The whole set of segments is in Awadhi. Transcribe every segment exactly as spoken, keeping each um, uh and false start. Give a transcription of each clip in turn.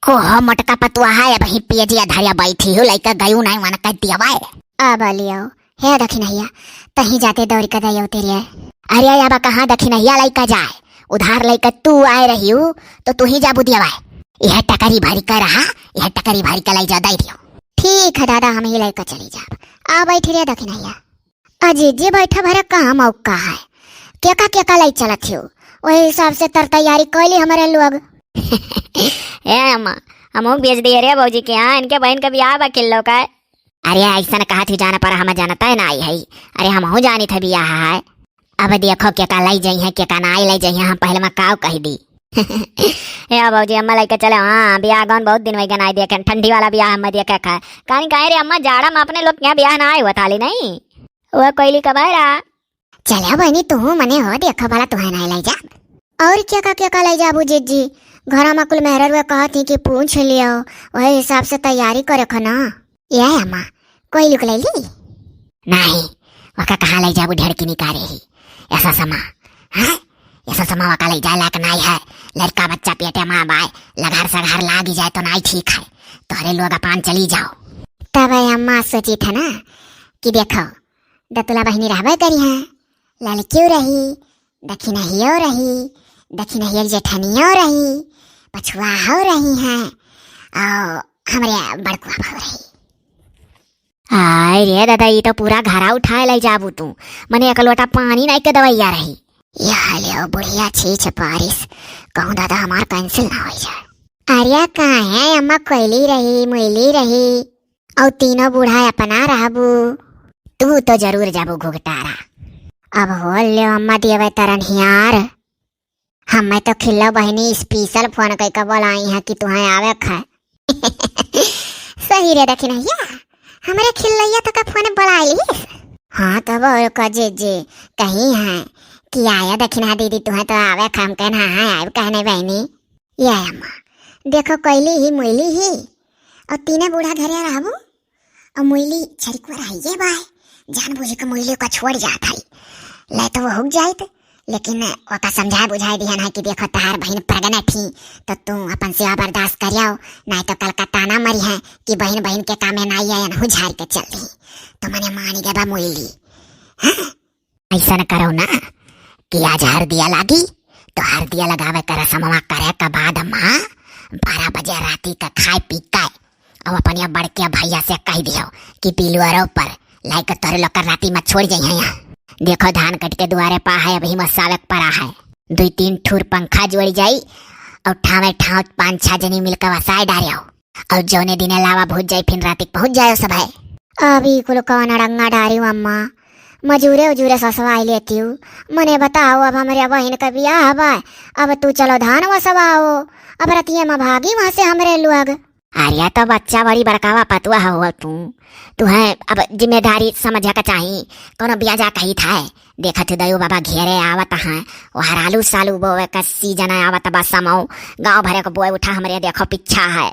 को हो मोटका पतुआ है, अबहीं पियजिया धरिया बैठी हूँ, लइका गयू नाहीं वनका दियावा है। अब लियो, हे दखिनहिया, तहीं जाते दौरि के दइयो तेरे। अरे अब कहाँ दखिनहिया लइका जाए, उधार लइका तू आए रहिउ, तो तू ही जाबू दियावा है। यह टकरी भरि के रहा, यह टकरी भरि के लइ जा दइ दियो। ठीक है दादा, हम ही लइका चली जाब। आ बैठी रे दखिनहिया। अजी जी बैठा भरा कहाँ मौका है, केका केका लइ चलत हियो, वही हिसाब से तर तैयारी कइली हमरे लोग। ए अम्मा, हमहू भेज दिए रे भौजी के यहाँ, इनके बहिन के बियाह बा किल्लो का। अरे अइसन कहत ही जाना पर हम जानता है ना आई है। अरे हमहू जानी थे बियाह है। अब देखो केका लइ जइहैं, केका नाहीं लइ जइहैं, हम पहिले मा काव कहि दी। ए भौजी, अम्मा लइके चले, हाँ, बियाह गौन बहुत दिन होइ गए नाहीं देखे, ठंडी वाला बियाह हम देखे खाए। कहीं कहे रे अम्मा, जाड़ा मा अपने लोग के यहाँ बियाह नाहीं हुआ थाली नहीं। वो कोइली का बहरा। चले बहिनी, तू मने हो, देखो भला तुहैं नाहीं लइ जा। और केका केका लइ जाबू जिज्जी? घरा मा कुल मेहररुआ कहत ही कि पूछ लियो, वही हिसाब से तैयारी करे खो ना। ए अम्मा, कोइली के लइ ली? नाहीं, वका कहाँ लइ जाबू, ढेड़की निकारे ही। ऐसा समा, हाँ? ऐसा समा वका लइ जाए लायक नाहीं है। लड़का बच्चा पेटे मा बाय, लघार सघार लागि जाए तो नाहीं ठीक है। तोहरे लोग अपान चली जाओ। तब ए अम्मा सोची था ना कि देखो, दतुला बहिनी रहबे करिहैं, ललकियो रही, दखिनहियो रही, दखिनहिया के जेठनियो रही, पछुआहो रही हैं, और हमरे बड़कुआ भौ रही। आय रे दादा, ई तो पूरा घरा उठाए लइ जाबू तू, मने एक लोटा पानी नाहीं के दवइया रही। यह ले बुढ़िया छीछ पारिस, कहूँ दादा हमार cancel ना होइ जाए। अरे काहे अम्मा, कोइली रही, मुइली रही, और तीनों बूढ़ा अपना रहबू। तू तो जरूर जाबू घुघटारा। अब हो ले अम्मा देवे तरन हियार। हमें तो खिल्लो बहिनी special फोन कइके बोलाई है कि तुहैं आवे क है। सही रे दखिनहिया, हमरे खिल्लैया तो का फोन बोलाई लिस। हाँ तब और का जे जे कही है कि आया दखिनहा दीदी, तुहैं तो आवे क है। हम कहन हाँ हाँ आइब, कहने बहिनी। ए अम्मा, देखो कोइली ही मुइली ही, और तीने बूढ़ा घरे रहबू, और मुइली छरिकुआ रहिए बाय, जान बूझ के मुइली का छोड़ जात है। ले तो वो हुक जाइत, लेकिन ओका समझाए बुझाए दिहन है कि देखो तहार बहिन pregnant ही, तो तू अपन सेवा बर्दाश्त करियो, नाहीं तो कल का ताना मरिहैं कि बहिन बहिन के कामे नाहीं आयन, हूँ झारि के चल दी। तो मने मानी गए बा मुइली। हाँ? अइसन करो ना कि आज हरदिया लागी, तो हरदिया लगावे के रसमवा करे के बाद मा बारह बजे राती के खाए पी के अब अपने बड़के भइया से कहि दियो कि बिलुअरो पर लाइके तोहरे लोग के राती मा छोड़ जइहैं यहाँ। देखो धान कटि के दुआरे पा है, अबहीं मसावे के परा है। दुइ तीन ठुर पंखा जोड़ि जाई और ठावे ठाव पाँच छह जनी मिलके वसाए डारियो। और जौने दिने लावा भूज जाई, फिन राती के पहुँच जायो सब है। अब ई कुल कौन अड़ंगा डारियो अम्मा? मजूरे उजूरे ससवाई लेतिउ। मने बताओ, अब हमरे बहिन का बियाह बा, अब तू चलो धान वसवाओ, अब रतिये मा भागी वहाँ से हमरे लोग। अरे तो बच्चा बड़ी बड़कावा पतुआ हो तू, तुहैं अब जिम्मेदारी समझे का चाही। कौनो बियाह जा कही था, देखत दयो बाबा घेरे आवत हैं, वो हरालू सालू बोवे का season आवत बा, समौ गाँव भरे को बोए उठा, हमरे देखो पीछा है।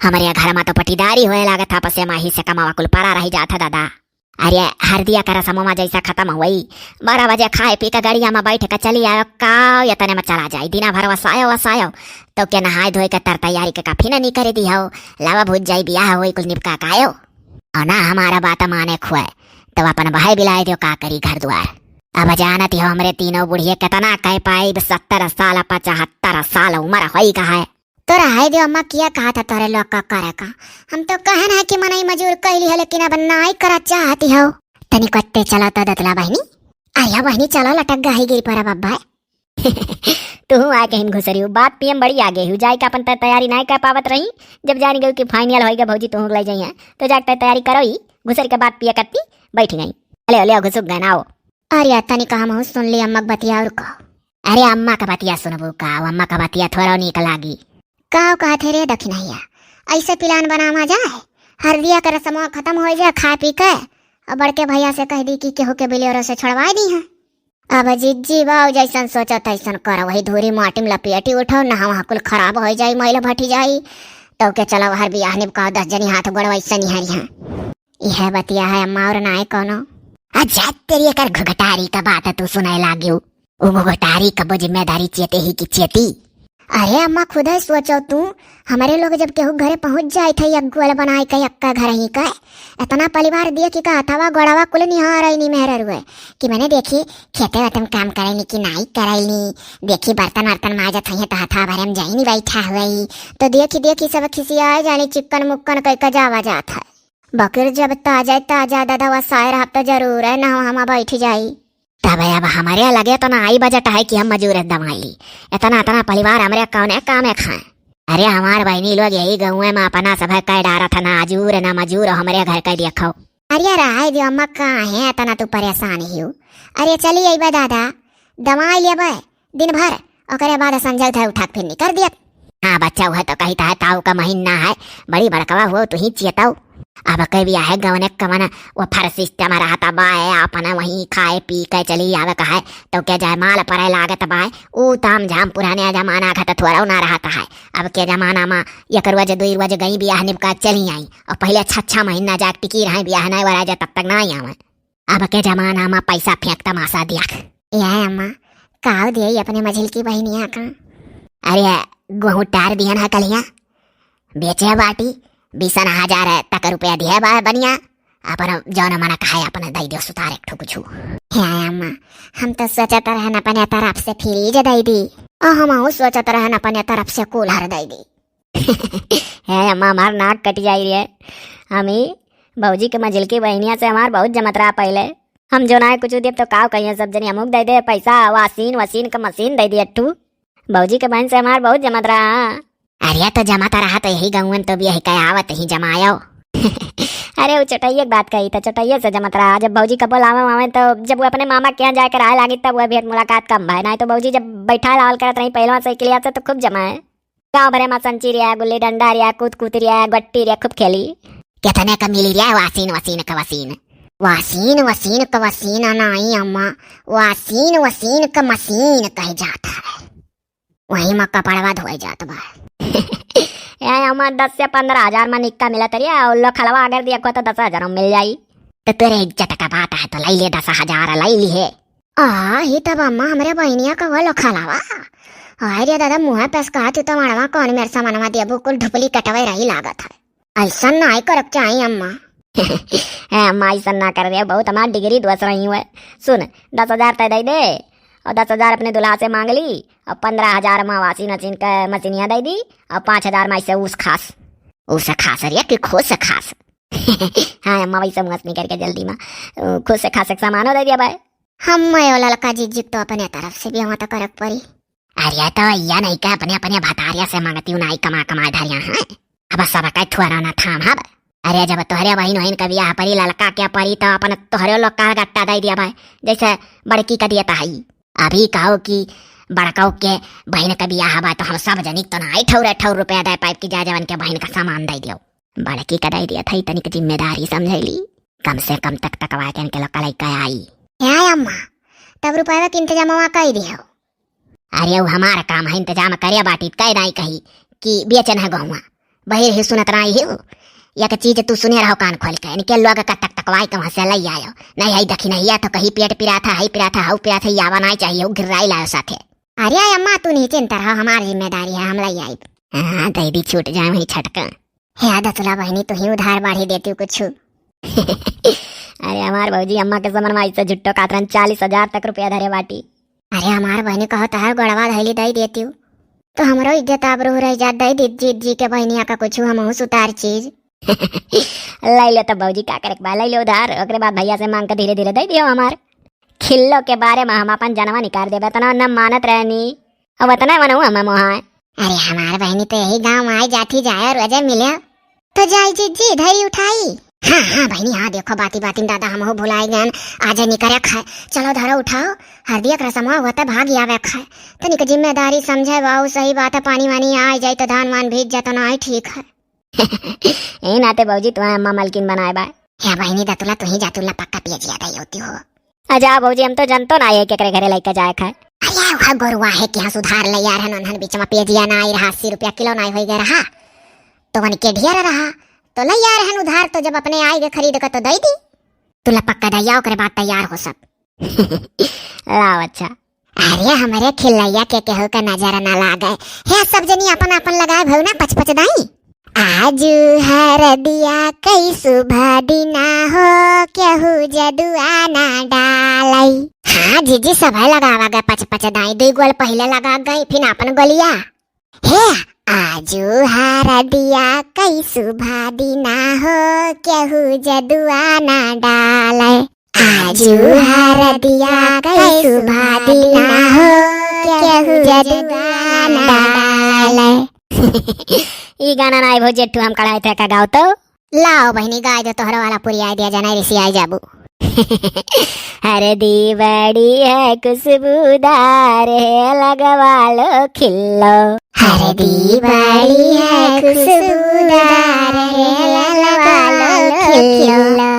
हमरे घर मा तो पटीदारी होए लागत है, पसे माही से कमावा कुल परा रहि जात है दादा। अरे हरदिया का रसमवा जैसा खतम होई, बारह बजे खाए पी के गड़िया मा बैठ के चली आयो, का एतने मा चला जाई, दिना भर वसायो वसायो, तो के नहाए धोए के तर तैयारी के काफी ना निकरे दी हो, लावा भूज जाई, बियाह होई, कुल निपका कायो। और ना हमारा बात माने खुए, तो अपन बहे बिलाए दियो, का करी घर द्वार। अब जानत हो हमरे तीनों बुढ़िए कितना कह पाइब, सत्तर साल, पचहत्तर साल उम्र होई का है। तो रहे दो अम्मा, किया कहा था तोरे लोग का करे का? हम तो कहन है कि मनई मजूर कैली है, लेकिन अब नाई करा चाहती हो। तनी कत्ते चला तो दतला बहिनी। आया बहिनी, चलो लटक गई गिर पर बब्बा। तू आ कहीं घुसरी हो, बात पियम बड़ी आगे हो, जाए के अपन त-, तैयारी नाई कर पावत रही। जब जान गई कि final होई गए भौजी तू ले जाइए, तो जाके त-, तैयारी करो ही, घुसर के बात पिया करती बैठ गई। ले ले घुसुक गए ना हो। अरे तनी का हम सुन ली अम्मा के बतिया और कहो। अरे अम्मा का बतिया सुनबू का, अम्मा का बतिया थोड़ा नीक लागी। का कहत है रे दखिनहिया, ऐसे plan बनावा जाए, हरदिया के रस्मवा खत्म हो जाए, खाए पी के, और बड़के भैया से कह दी कि केहू के बिलेरो से छोड़वा दी है। अब जिज्जी बाऊ जैसन सोचो तैसन करो, वही धूरी माटी में लपेटी उठाओ, नहा वहाँ कुल खराब हो जाई, मैल भटी जाई, तो के चलो हर बियाह निपकाओ, दस जनी हाथ गोड़ वैसे निहारी हैं। यह बतिया है अम्मा और नाय कोनो। अच्छा तेरी एकर घुघटारी का बात तू सुनाए लागियो। उ घुघटारी कबो जिम्मेदारी चेते ही कि चेती। अरे अम्मा, खुदै सोचो तू, हमरे लोग जब केहू घरे पहुँच जाइत है, अगुअल बनाए के, एक्का घर ही का, एतना परिवार देखि का हथवा गोड़वा कुल निहारैनी मेहररुए, कि मने देखी खेते वेते में काम करैनी कि नाई करैनी, देखी बर्तन वर्तन माजत हइहैं तो हथवा भरे में जइनी बैठा हुई, तो देखि देखि सब खिसियाए जानी, चिक्कन मुक्कन कइ का जावा जात है। बकिर जब ताजा ताजा ददवा साए रहब तो जरूर है ना, हम बैठ जाई। तब अब हमरे लगे तो ना आई बजट है कि हम मजूर दमाई ली। एतना एतना परिवार हमरे कौने काम है खाए। अरे हमार बहिनी लोग यही गउए में अपना सब है कह डारत है, ना अजूर ना मजूर, हमरे घर कह देखो। अरे रहे दियो अम्मा, काहे एतना तू परेशान हियो? अरे चली अइबे दादा, दमाई लेबे दिन भर, ओकरे बाद संझा उठा उठा के फिर निकर दियत। हाँ बच्चा, उहे तो कहित है, ताऊ का महीना है, बड़ी बड़कवा हुआ तू ही चेताऊ। अब के बियाहे गवने कवन वो फर सिस्टम रहत बाय, अपना वहीं खाए पी के चली आवे का है, तो के जयमाल परे लागत बाय, ऊ ताम झाम पुराने जमाना का तो थोड़ा ना रहत है। अब के जमाना में एक रोज दुई रोज गई बियाह निपका चली आई, और पहले छह छह महीना जाके टिकी रहे बियाह नहीं वरा जा तब तक ना आई आवे। अब के जमाना में पैसा फेंक तमाशा दिया। ए अम्मा, काव दिए अपने मझिल की बहिनिया का? अरे, गोहूँ टार दिहन है कलिया, बेचे बाटी, बीसन हजार तक रुपया दिए बा बनिया, अपन जौन मन कहे अपन दई दियो सुतार एक ठो कुछु। हे अम्मा, हम तो सोचत रहन अपने तरफ से फ्रिज दई दी, और हम सोचत रहन अपने तरफ से कूलर दई दी। हे अम्मा, हमार नाक कट जाई रे। हम ही भौजी के मझिलकी बहिनिया से हमार बहुत जमत रहा पहले। हम जो ना कुछ देब तो काव कहिए सब जनी, अमुक दे दे पैसा, वासिन वसीन का मशीन दे दे अट्ठू। भौजी के बहन से हमार बहुत जमत रहा। अरे तो जमत रहा तो यही गौवन तो भी यही कह आवत ही जमायो। अरे वो चटैया की बात कही तो चटैया से जमत रहा। जब भौजी कबो लावे वावे तो जब वो अपने मामा के यहाँ जाके रहे लागी तब वो भेंट मुलाकात कम भाई, नहीं तो भौजी जब बैठा लावल करत रही पहलवा साइकिलिया से तो खूब जमाए। गाँव भरे मा संची रिया, गुल्ली डंडा रिया, कूद कूद रिया, गट्टी रिया, खूब खेली। कितने का मिली रिया वासीन वसीन का वसीन? वासीन वसीन का वसीन नाई अम्मा, वासीन वसीन का मशीन कहे जात है। वही मा कपड़वा धोए जात बा। ए अम्मा, दस से पन्द्रह हजार मा निक्का मिलत रिया, और लोखलवा अगर देखो तो दस हजार मा मिल जाई। तो तेरे इज्जत का बात है तो लई ले दस हजार, लई ली है। आ, ही तब अम्मा हमरे बहिनिया का वो लोखलवा। हाय रे दादा, मुँह पे से कहा तू तो मड़वा कौन मेरे सामानवा देबू, कुल ढुपली कटवे रही लागत है। ऐसा नाई करक चाही अम्मा। ए अम्मा, ऐसा ना कर रे, बहुत हमार डिग्री दोस रही हुए। सुन, दस हजार तय दे दे, और दस हजार अपने दुल्हा से मांग ली, और पन्द्रह हजार मा वाशिंग मशीन का मशीनिया दे दी, और पाँच हजार मा ऐसे उस खास। उस खास रे कि खुश खास? हाँ अम्मा, वैसे मुँह नहीं करके जल्दी मा, अ, खुश खास एक सामानो दे दिया भाई। हम यो ललका जिज्जिक तो अपने तरफ से भी वहाँ तो करक पड़ी। अरे तो या नहीं का अपने अपने भतारिया से मांगती हूँ, नाई कमा कमा धरिया है। अब सब का थोड़ा ना थाम हब। अरे जब तोहरे बहिन वहिन का बियाह परी ललका के परी तो अपन तोहरे लोग का गट्टा दे दिया भाई, जैसे बड़की का दिया था। अभी कहो कि बड़काऊ के बहिन का बियाह बा तो हम सब जनिक तो नाई ठौर ठौर रुपया दे पाइब कि जा जवन के बहिन का सामान दे दियो। बड़की का दे दिया था, तनिक जिम्मेदारी समझैली, कम से कम तक तकवा के इनके लोग का लइका आई। हे अम्मा, तब रुपया के इंतजाम वहाँ कर दियो। अरे, वो हमारा काम है, इंतजाम करे बाटी, कह दाई कही कि बेचन है गहुआ। बहिर ही सुनत रही हो, एक चीज तू सुने रहो कान खोल के, इनके लोग का टक टकवाई के वहाँ से लई आयो। नहीं है दखिनहिया तो कहीं पेट पिरात है, हई पिरात है, हऊ पिरात है, यावा नहीं चाहिए, वो गिर्राई लायो साथे। अरे अम्मा, तू नहीं चिंता रहो, हमार जिम्मेदारी है, हम लई आइब। हाँ, दे दी छूट जाए वही छटका। हे दतुला बहिनी, तू ही उधार बाढ़ी देती कुछ। अरे हमार भौजी अम्मा के समन में ऐसे झुट्टो कातरन चालीस हजार तक रुपया धरे बाटी। अरे हमार बहिनी कहो तहर गोड़वा धैली दई देती हूँ, तो हमरो इज्जत आबरू रह जात। दई दी जीत जी के बहिनिया का कुछ हमहू सुतार चीज। लई ले तो भौजी, का करे के बा, लई ले उधार, ओकरे बाद भैया से मांग के धीरे धीरे दे दियो हमार। खिल्लो के बारे में हम अपन जनवा निकाल देबे, इतना न मानत रहनी, अब इतना मनऊ हमें मोहाए। अरे हमार बहिनी तो यही गाँव में आई जाती जाए और वजह मिले, तो जाई जीजी धरी उठाई। हाँ हाँ बहिनी, हाँ देखो बाती बाती में दादा हमहू भुलाई गए, आज निकरे खाए। चलो धरो उठाओ, हरदिया के रसमवा होते भाग आवे खाए। तनिक जिम्मेदारी समझे बाऊ, सही बात है, पानी वानी आ जाए तो धान वान भीज जाता ना, ठीक है। ए नाते भौजी, तुम्हें अम्मा मलकिन बनाए बा। हे बहिनी दतुला, तू ही जातुला पक्का पियजिया दई होती हो। अच्छा भौजी, हम तो जनतो ना है केकरे घरे लइके जाए खाए। अरे वह गोरुआ है कि हाँ सुधार ले यार हन, उन्हन बीच में पियजिया ना आई रहा, अस्सी रुपया किलो ना होई गए रहा, तो वन के ढेर रहा, तो ले यार हन उधार, तो जब अपने आई गए खरीद का तो दई दी। तुला पक्का दइया, ओकरे बाद तैयार हो सब। लाओ अच्छा। अरे, हमरे खिल्लैया के केहू के नजर ना लागे। हे, सब जनी आपन आपन लगाए भऊ ना, पच पच दाई। आजु हरदिया कई शुभ दिना हो, केहू जदुआ ना डालै। हाँ जीजी, सभे लगावा गे पच पच दाई, दुई गोल पहिले लगा गई, फिर आपन गोलिया। हे, आजु हरदिया कई शुभ दिना हो, केहू जदुआ ना डालै। आजु हरदिया कई शुभ दिना हो, केहू जदुआ ना डालै। ई गाना नाई भौजी, एक ठो हम कढ़ाई थे का गाओ तो। लाओ बहिनी, गाय दो तोहरो वाला पुरियाई दिया, जना रिसियाई जाबू। हरदी बड़ी है खुशबूदार है, लगवा लो खिल्लो। हरदी बड़ी है खुशबूदार है, लगवा लो खिल्लो।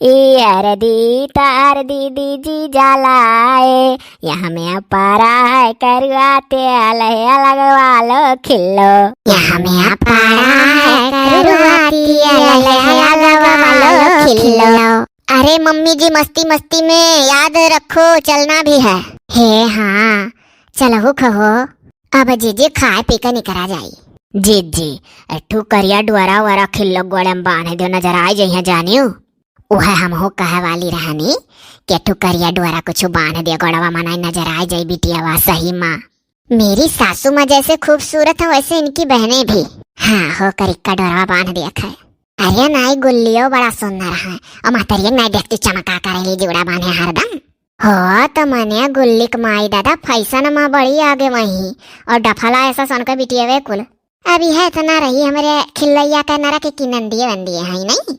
ई हरदी तार दीदी जी जलाए, यहाँ में पड़ा है करुआ तेल है, लगवा लो खिल्लो। यहाँ में पड़ा है करुआ तेल है, लगवा लो खिल्लो। अरे मम्मी जी, मस्ती मस्ती में याद रखो, चलना भी है। हे हाँ, चलहु खहो। अब जीजी खाए पी के निकरा जाई। जीजी, एक ठो करिया डोरा वोरा खिल्लो गोड़े में बांध दो, नजर आ जइहे जानियो। उहे हमहू कहे वाली रहनी कि एक ठो करिया डोरा कुछ बांध दे गोड़वा, मनाई नजर आ जाई बिटियावा सही माँ। मेरी सासू माँ जैसे खूबसूरत है वैसे इनकी बहनें भी। हाँ हो, करिक्का डोरवा बांध दिया है। अरे नाई, गुल्लियो बड़ा सुंदर है। और महतरिया नाई देखती चमका करेली जुड़ा बांधे हरदम। हो तो मने गुल्ली के माई दादा, फैशन में बड़ी आगे वही। और डफला ऐसा सन के बिटियावे कुल। अब यह इतना रही हमरे खिल्लैया का नरक की नंदिये वंदिये है नहीं।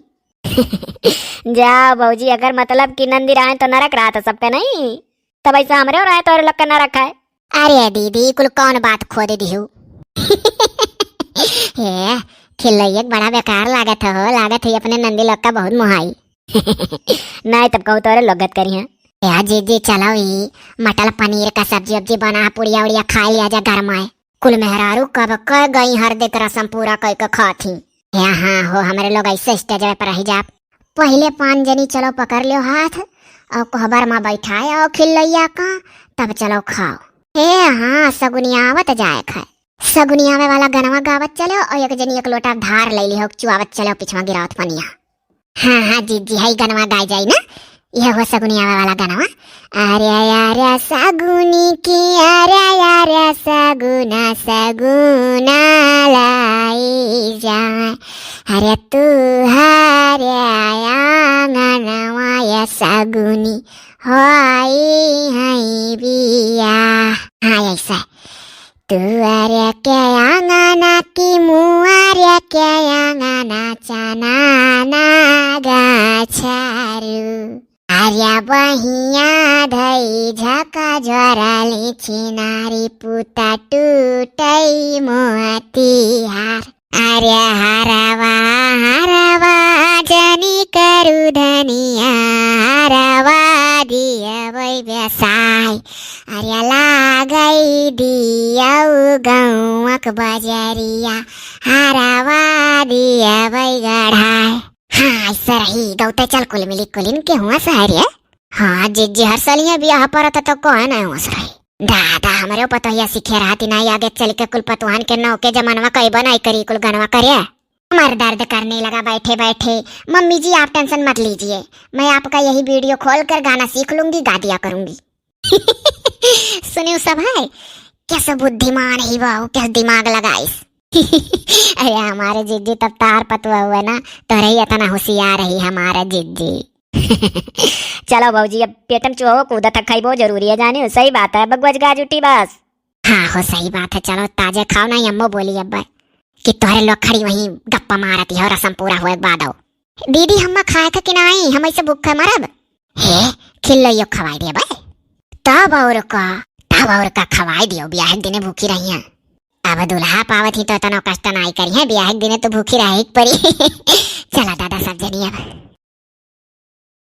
जा भौजी, अगर मतलब कि नंदी रहे तो नरक रहा था सबका नहीं, तब ऐसा हमरे रहे तो और लोग का नरक है। अरे दीदी, कुल कौन बात खोद दिहू? हे, खिल्लैया के बड़ा बेकार लागत हो, लागत है अपने नंदी लोग का बहुत मोहाई। नहीं तब कहू तोरे लोग गत करी हैं। ए जीजी, चलो ई मटर पनीर का सब्जी उब्जी बना, पुड़िया उड़िया खा लिया जा घर में। कुल मेहरारू कब क गई हरदी के रसम पूरा कई के खात ही। ए हाँ हो, हमरे लोग ऐसे स्टेज पर रही जा। पहिले पाँच जनी चलो पकड़ लियो हाथ और कोहबर में बैठाए आओ खिल्लैया का, तब चलो खाओ। ए हाँ, सगुनियावत जाए खाए। सगुनियावे वाला गनवा गावत चलो और एक जनी एक लोटा धार ले लिहो, चुआवत चलो पिछवा गिरावत पनिया। हाँ, हाँ, जीजी, हई गनवा गाए जाई ना, यह हो सगुनी आवे वाला गनवा। अरे, अरे, सगुनी की, अरे, अरे, सगुना, सगुना लाई जाए। अरे, तू हरे आंगनवा, ये सगुनी होई हई बिया। हाँ, ऐसा। तुअरे के आंगना की मुअरे के आंगना चना ना गाछारू। आर्या बहिया धई झका ज्वराली छिनारी पुता टूटई मोतिहार। आर्या हरवा हरवा जनी करू धनिया हरवा दिया वै व्यवसाय। अरे लागै दियौ गौंवक बजरिया, हरवा दियबै गढ़ाय। हाँ, ऐसे रही, गौते चल कुल मिली कुलिन के हुआ सहरिया। हाँ, जिज्जी हर सलिया बियाह परत तो कोई नहीं हुआ रही। दादा, हमरे पतोहिया सीखे रहती ना, आगे चल के कुल पतुहन के नौ के जमानवा कई बनाई करी कुल गनवा करे। कमर दर्द करने लगा बैठे बैठे। मम्मी जी, आप टेंशन मत लीजिए, मैं आपका यही वीडियो खोल कर गाना सीख लूंगी, गा दिया करूंगी। सुनियो सब है, कैसे बुद्धिमान ही बाऊ, कैसे दिमाग लगाइस। अरे हमारे जिज्जी तब तार पतुआ हुआ ना, तो रही इतना होशियार रही हमारा जिज्जी। चलो भौजी, अब पेटम चूहो कूदत है, खइबो जरूरी है जाने, सही बात है, बगवज गाज उठी बस। हाँ हो, सही बात है। चलो, ताजे खाओ ना, अम्मो बोली अब कि तोहरे लोग खड़ी वहीं गप्पा मारत हो, रसम पूरा होए के बाद आओ। दीदी, हम्मा खाए थे कि नाई? हम ऐसे भूखे मरब। हे, खिल्लो यो खवाई देबे। तब और का, तब और का, खवाई दियो, ब्याह के दिने भूखी रही हैं। अब दुल्हा पावत ही तो तनो कष्ट नाई करी है, ब्याह के दिने तो भूखी रहे के परी। चला दादा, सब जनी अब।